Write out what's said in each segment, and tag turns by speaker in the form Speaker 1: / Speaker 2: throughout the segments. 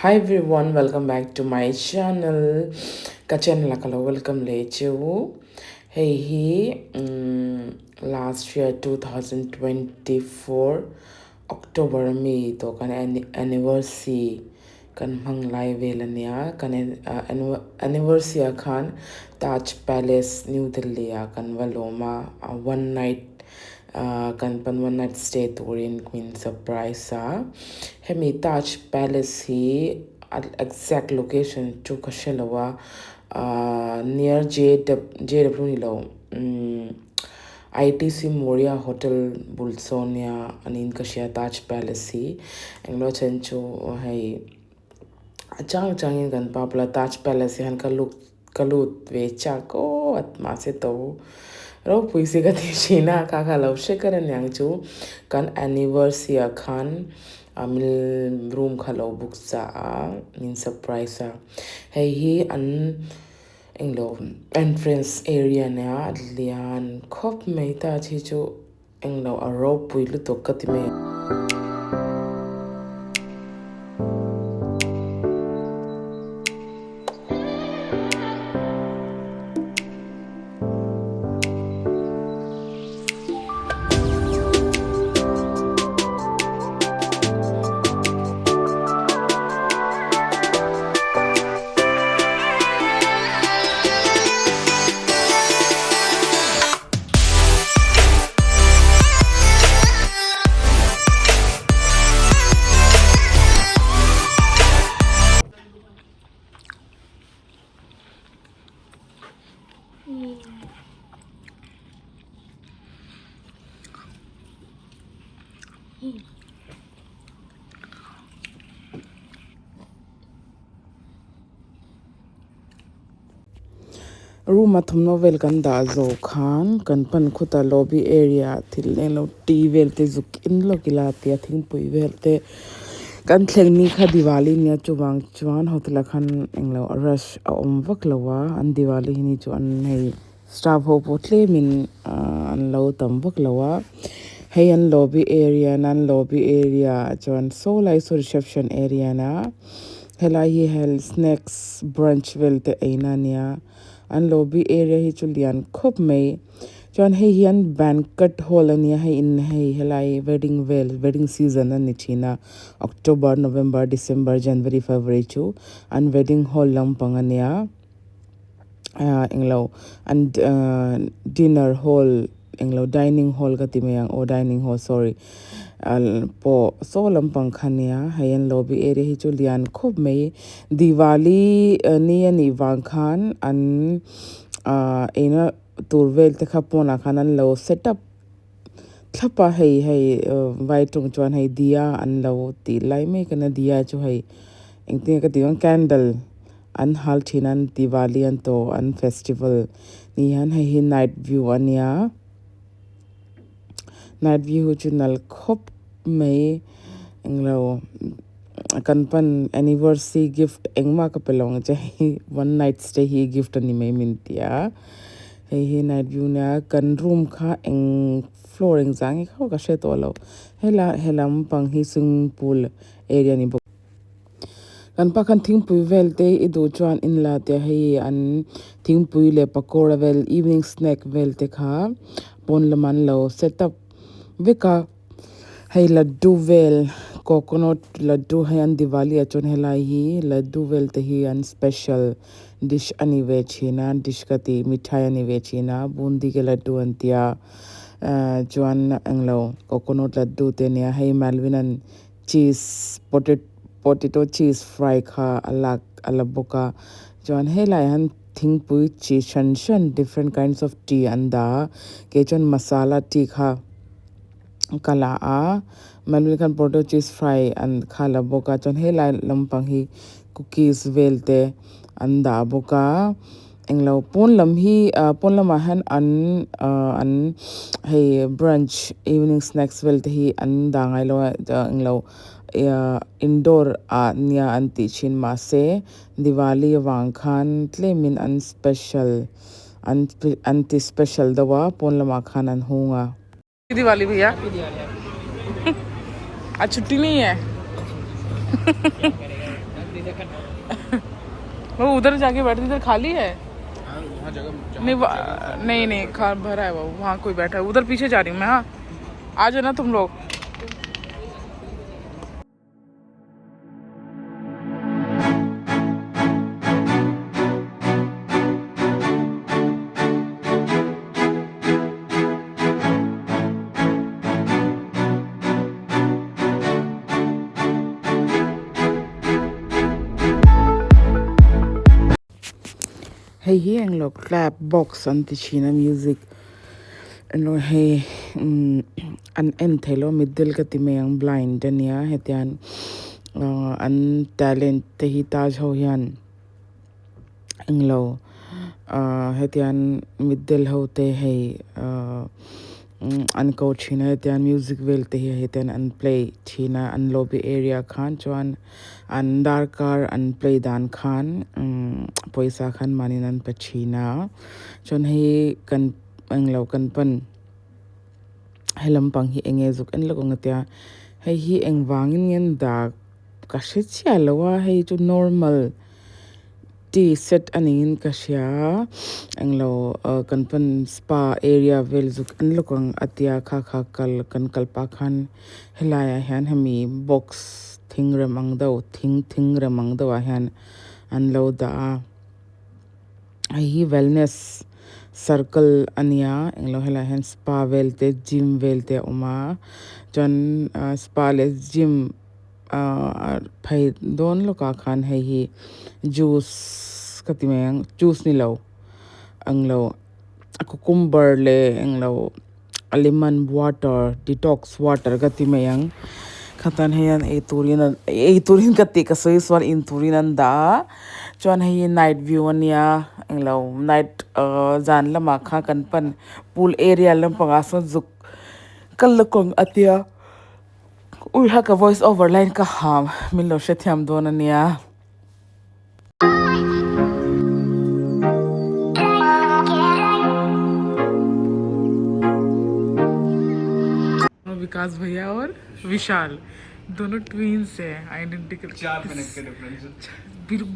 Speaker 1: Hi everyone, welcome back to my channel. Ka channel a ka lo welcome leh che u. Hei hi last year 2024 October ami tawh kan anniversary kan hmang lai vel ania. Kan anniversary ah khan Taj Palace New Delhi ah kan va lawm a, one night kan pan one night stay turin min surprise a. Hemi Taj Palace hi a exact location chu ka hre lo a, near JW ni lo ITC Maurya hotel bul sawn nia aniin ka hria Taj Palace hi englo chen chu hei a chang changin kan pa bula Taj Palace hian ka lut ka lut ve chak aw at mahse to ropui si ka ti thin a kha kha lo hre kar aniang chu kan anniversary ah khan room kha lo book sa a min surprise a hei hi an. Englo entrance area nia lian khawp mai ta chi chu englo a ropui lutuk ka ti mai. Room a thawmhnaw vel kan dah zawh khan kan pan khawta lobby area ah thil eng lo tea vel te zuk in lawk ila tia thingpui vel te kan thleng ni kha diwali nia chuvang chuan hotel ah khan englo a rush a awm vak lo a an diwali hi ni chu an hei staff ho pawh tlemin ahh an lo tam vak lo a hei an lobby area na an lobby area ah chuan saw lai saw reception area na helai hi hel snacks brunch vel te eina ania an lobby area hi chu lian khawp mai chuan hei hian banquet hall ania hei in hei helai wedding vel wedding season a ni thin a October November December January February chu an wedding hall lampang ania ah englo an ah dinner hall englo dining hall ka ti mai ang aw dining hall sorry pawh saw lampang kha ania hei an lobby area hi chu lian khawp mai diwali ni a nih vang khan an ah engah tur vel te kha pawnah khan an lo set up thlap a hei hei vai tawng chuan hei diya an lo tih lai mek a nia diya chu hei engtin nge ka tih ang candle an hal thin a an diwali an tawh an festival ni hian hei hi night view a nia night view hi chu nal khawp mai englo kan pan anniversary gift engmah ka pe lo ang che hei one night stay hi gift a ni mai min ti a. Hei hi night view nia kan room kha eng floor eng zah nge kha ka hre tawh lo hela helam pang hi swimming pool area ni bawk kan pa khan thingpui vel te i duh chuan in la tia hei an thingpui leh pakora vel evening snack vel te kha pawn lamah an lo set up vek a. Hei laddu vel coconut laddu hei an diwali ah chuan helai hi laddu vel te hi an special dish a ni ve thin a dish ka tih mithai a ni ve thin a bundi ke laddu an tia ah chuan englo coconut laddu te ania hei malvin an cheese potato cheese fry kha a lak a la bawk a chuan helaiah hian thingpui chi hran hran different kinds of tea an dah a kei chuan masala tea kha. Ka la a malui khan potato cheese fry an kha la bawk a chuan helai lampang hi cookies vel te an dah bawk a englo pawn lam hi ah pawn lamah hian an ah an hei brunch evening snacks vel te hi an dah ngai lo a englo ah indoor ah nia an tih thin mahse diwali avang khan tlemin an special an ti special deuh a pawn lamah khan an hung a. Diwali भैया आज छुट्टी नहीं है। वो उधर जाके बैठे इधर खाली है। नहीं नहीं नहीं खा भरा है वो, वहाँ कोई बैठा है, उधर पीछे जा रही हूँ मैं। हाँ आ जाना तुम लोग। Hei hi englo clap box an ti thin a music englo hei umm an en theilo mitdel ka ti mai ang blind ania hetiang ahh an talent te hi taj ho hian englo ahh hetiang mitdel ho te hei ahh an ko thin a hetiang music vel te hi hetiang an play thin a an lobby area khan chuan an darkar an play dan khan umm pawisa khan mahniin an pe thin a chuan hei kan englo kan pan he lampang hi eng nge zuk en lawk ang atia hei hi engvangin nge an dah ka hre chiah lo a hei chu normal tea set a niin ka hria englo ah kan pan spa area vel zuk en lawk ang atia kha kha kal kan kal pah khan helai ah hian hemi box thing rem ang deuh thing thing rem ang deuh ah hian an lo dah a. Hei hi wellness circle a nia englo helaiah hian spa vel te gym vel te a awm a chuan ah spa leh gym ah phei dawn lawkah khan hei hi juice ka ti mai ang juice ni lo englo cucumber leh englo a lemon water detox water ka ti mai ang khatan hei an ei turin an ei turin ka tih ka sawi sual in turin an dah a chuan hei hi night view ania englo night ahh zan lamah khan kan pan pool area lampangah sawn zuk kal la kawng a tia ui ha ka voice over laiin ka ham min lo hrethiam dawn ania. विकास भैया और विशाल दोनों ट्विंस हैं आइडेंटिकल।
Speaker 2: 4 मिनट का डिफरेंस।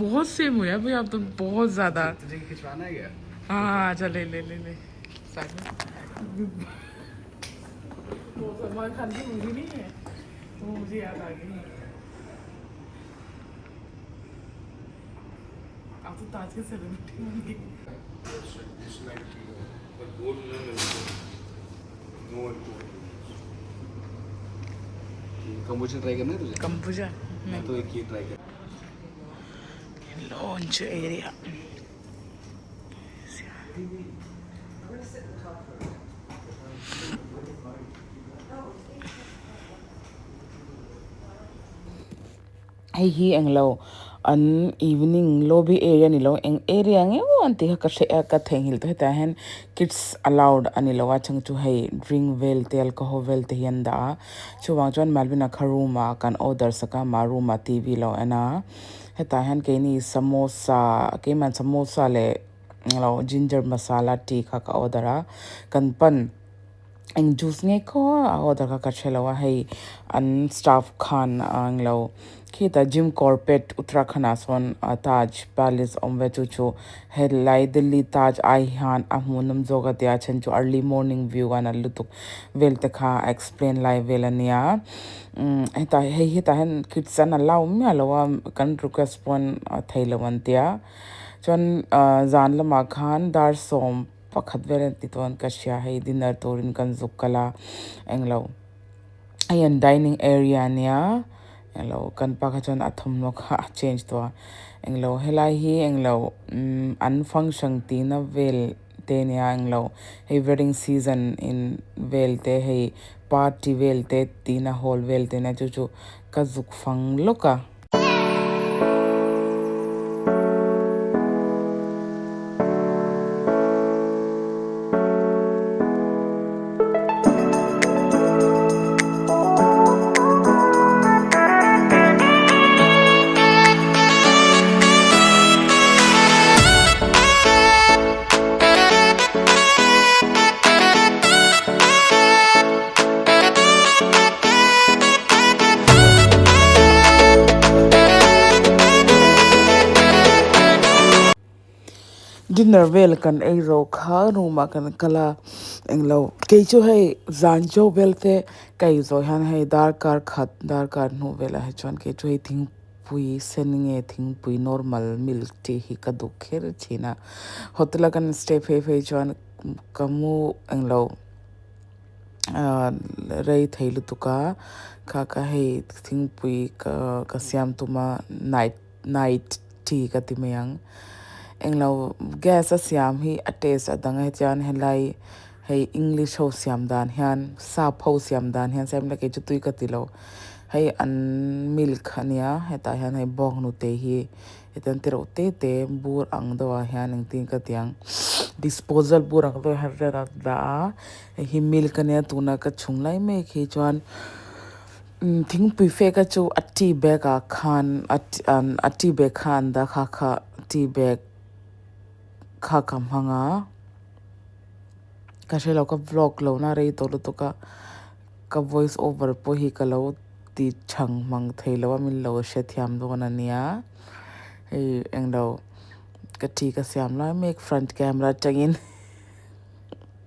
Speaker 1: बहुत सेम हो यार भैया आप तो बहुत ज्यादा।
Speaker 2: तुझे खिंचवाना है क्या?
Speaker 1: हाँ अच्छा ले ले ले ले। वो सलमान खान की मूवी नहीं है वो मुझे याद आ गई। आप तो ताज के सेलिब्रिटी होंगे।
Speaker 2: कंबुचा ट्राई करना है तुझे?
Speaker 1: कंबुजा
Speaker 2: मैं तो एक ही ट्राई कर।
Speaker 1: Launch area hei hi englo an evening lobby area ni lo eng area nge maw an tih kha ka hre a ka theihnghilh tawh hetah hian kids allowed ani lo a chang chu hei drink vel te alcohol vel te hi an dah a chuvang chuan Malvina kha room ah kan order sak a mah room ah T V lo en a hetah hian keini samosa keimah samosa leh englo ginger masala tea kha ka order a kan pan eng juice nge khaw a order kha ka hrelo a hei an staff khan englo khitah gym corpet uttarakhand ah sawn taj palace awm ve chu chu helai delhi taj ai hian a hmuhnawm zawk a tia then chu early morning view a nalh lutuk vel te kha a explain lai vel ania hetah hei hetah hian kids an allow miah lo a kan request pawn a theilo an tia chuan zan lamah khan dar sawm pakhat vel an ti dawn ka hria hei dinner turin kan zuk kal a englo hei an dining area ania englo kan pa kha chuan a thawmhnaw kha a change tawh a englo helai hi englo umm an function tihna vel te ania englo hei wedding season in vel te hei party vel te tihna hall vel te ania chu chu ka zuk fang lawk a. Dinner vel kan ei zo kha room ah kan kal a englo kei chu hei zan chaw vel te ka ei zawh hian hei darkar khat darkar hnuh velah hi chuan kei chu hei thingpui sen nge thingpui normal milk tea hi ka duh kher thin a hotel a kan stay phei phei chuan ka mu englo ah rei thei lutuk a kha kha hei thingpui ka ka siam tum a night night tea ka ti mai ang englo gas a siam hi a taste a dang a hetiang helai hei english ho siam dan hian sap ho siam dan hian siam ila kei chu tui ka ti lo hei an milk ania hetah hian hei bawnghnute hi hetiang te reuh te te bur ang deuh ah hian engtin ka ti ang disposal bur ang deuh ah hian an dah a hei hi milk ania tuna ka chhung lai mek hi chuan thingpui fek a chu a tea bag ah khan a tea bag kha an dah kha kha tea bag kha ka hmang a ka hrelo ka vlog lo na rei tawh lutuk a ka voice over pawh hi ka lo ti chhang hmang thei lo a min lo hrethiam dawn ania hei englo ka tea ka siam lai mek front camera atangin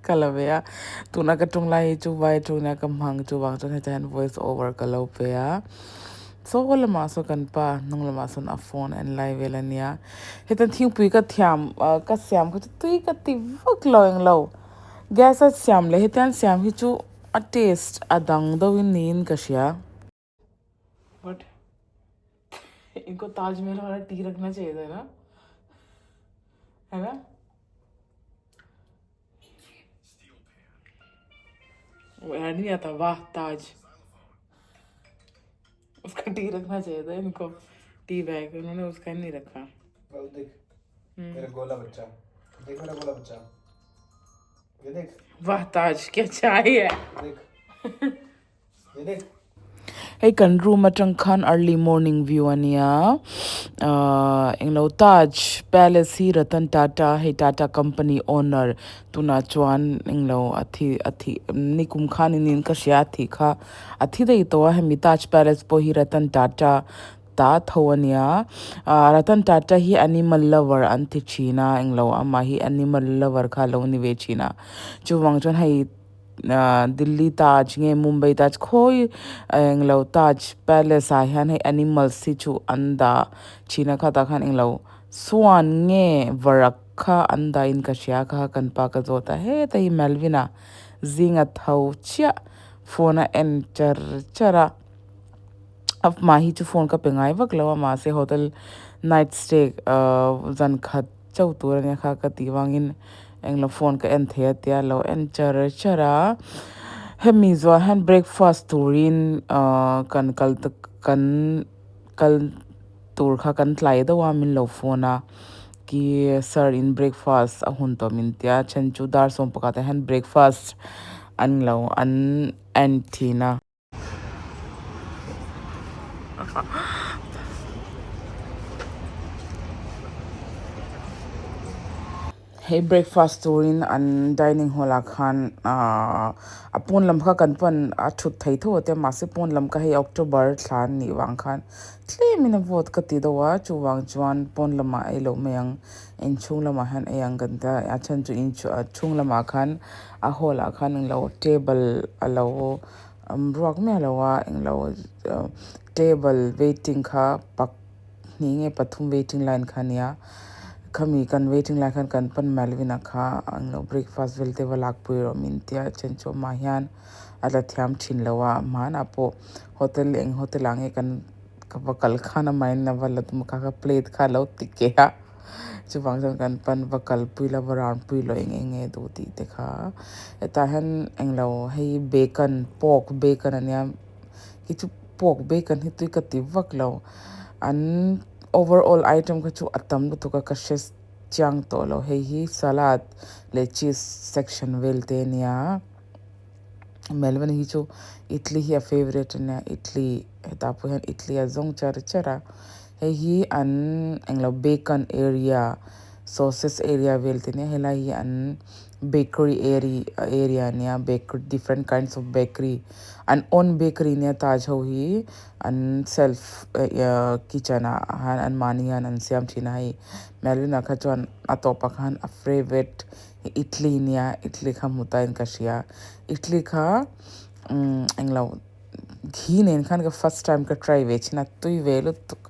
Speaker 1: ka la ve a tuna ka tung lai hi chu vai tuna ka hmang chuvang chuan hetah hian voice over ka lo pe a saw lamah saw kan pa hnung lamah sawn a phone a en lai vel ania heta thingpui ka thiam ah ka siam kha chu tui ka ti vak lo englo gas a siam leh hetiang siam hi chu a taste a dang deuhin niin ka hria. But इनको ताजमहल वाला टी रखना चाहिए था ना है ना वो ऐड नहीं आता वाह ताज उसका टी रखना चाहिए था इनको टी बैग उन्होंने उसका नहीं रखा।
Speaker 2: वो देख मेरा गोला बच्चा, देख मेरा गोला बच्चा, ये देख।
Speaker 1: वाह ताज क्या चाय है।
Speaker 2: देख ये देख।
Speaker 1: Hei kan room atang khan early morning view ania ahh englo Taj Palace hi Ratan Tata hei Tata company owner tunah chuan englo a thi a thi nikum khan in ka hria a thi kha a thi daih tawh a hemi Taj Palace pawh hi Ratan Tata ta tho ania ahh Ratan Tata hi animal lover an ti thin a englo amah hi animal lover kha lo ni ve thin a chuvang chuan hei ahh Delhi Taj nge Mumbai Taj khawi englo Taj Palace ah hian hei animals hi chu an dah thin a khatah khan englo swan nge varak kha an dah in ka hria kha kan pa ka zawt a heta hi Melvin a zinga tho chiah phone a en char char a amah hi chu phone ka pe ngai vak lo a mahse hotel night stay ahh zan khat chauh tur ania kha ka tih vangin englo phone ka en thei a tia lo en char char a hemi zawh hian breakfast turin ahh kan kal kan kal tur kha kan tlai deuh a min lo phone a ki sir in breakfast a hun tawh min tia then chu dar sawm pakhat ah hian breakfast an lo an en thin a. Hei breakfast turin an dining hall ah khan ahh a pawn lam kha kan pan a thut thei tho a te mahse pawn lam kha hei October thla an nih vang khan tlemin a vawt ka ti deuh a chuvang chuan pawn lamah ei loh mai ang inchhung lamah hian ei ang kan tia a then chu inchhung lamah khan a hall ah khan englo table a lo ruak miah lo a englo table waiting kha pak hnih nge pathum waiting line kha ania khami kan waiting line khan kan pan Melvin a kha englo breakfast vel te va lak pui rawh min tia then chu amah hian a la thiam thin lo a hmanah pawh hotel eng hotel ah nge kan ka va kal khan amahin a va la tum kha kha plate kha a lo ti keh a chuvang chuan kan pan va kal pui la va round pui lo eng eng nge duh tih te kha hetah hian englo hei bacon pork bacon ania khi chu pork bacon hi tui ka ti vak lo an overall item kha chu a tam lutuk a ka hre chiang tawh lo hei hi salad leh cheese section vel te ania Melvin hi chu idli hi a favourite ania idli hetah pawh hian idli a zawng char char a hei hi an englo bacon area. Sauces area vel te nia helai hi an bakery area ania bakery different kinds of bakery an own bakery ania taj ho hi an self kitchen ah han an mahni hian an siam thin a hei Melvin-a kha chuan a tawpah khan a favourite idli nia idli kha hmu ta in ka hria idli kha umm englo Ghee nen khan ka first time ka try ve chin a tui ve lutuk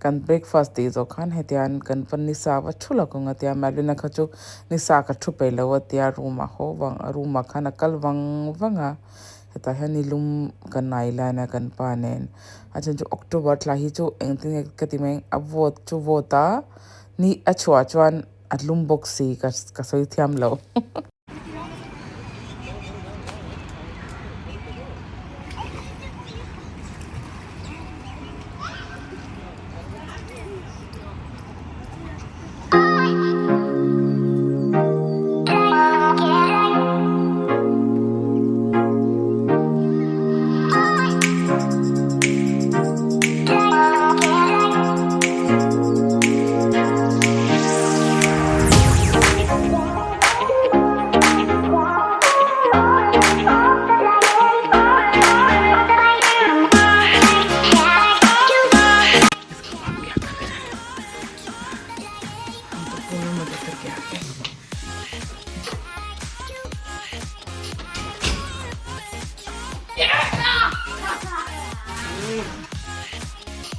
Speaker 1: kan breakfast tih zawh khan hetiang kan va nisa va thu lo ka nga tia Malvina kha chu nisa ka thu peih lo a tia room ah haw vang room ah khan a kal vang vang a hetah hian nilum kan nai lai a kan pa nen a then chu October thla hi chu engtin nge ka ti mai a vawt chu vawt a ni a chhuah chuan a tlum bawk si ka ka sawi thiam lo.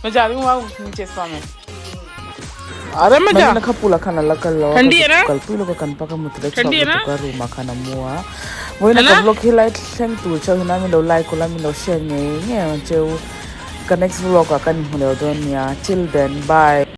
Speaker 1: मैं जा रही हूँ वहाँ नीचे spa में
Speaker 3: अरे मजा
Speaker 1: Malvin-a kha pool ah khan a la kal lo a
Speaker 3: ठंडी है ना
Speaker 1: kal pui lo ka kan pa ka mut leh
Speaker 3: ठंडी
Speaker 1: chhuak
Speaker 3: है ना
Speaker 1: lutuk a room ah khan a mu a vawiin
Speaker 3: है
Speaker 1: a
Speaker 3: ना
Speaker 1: ka vlog hi lai thleng tur cheu hian min lo like ula min lo share ngei ngei ang cheu ka next vlog ah kan inhmu leh dawn nia till then bye.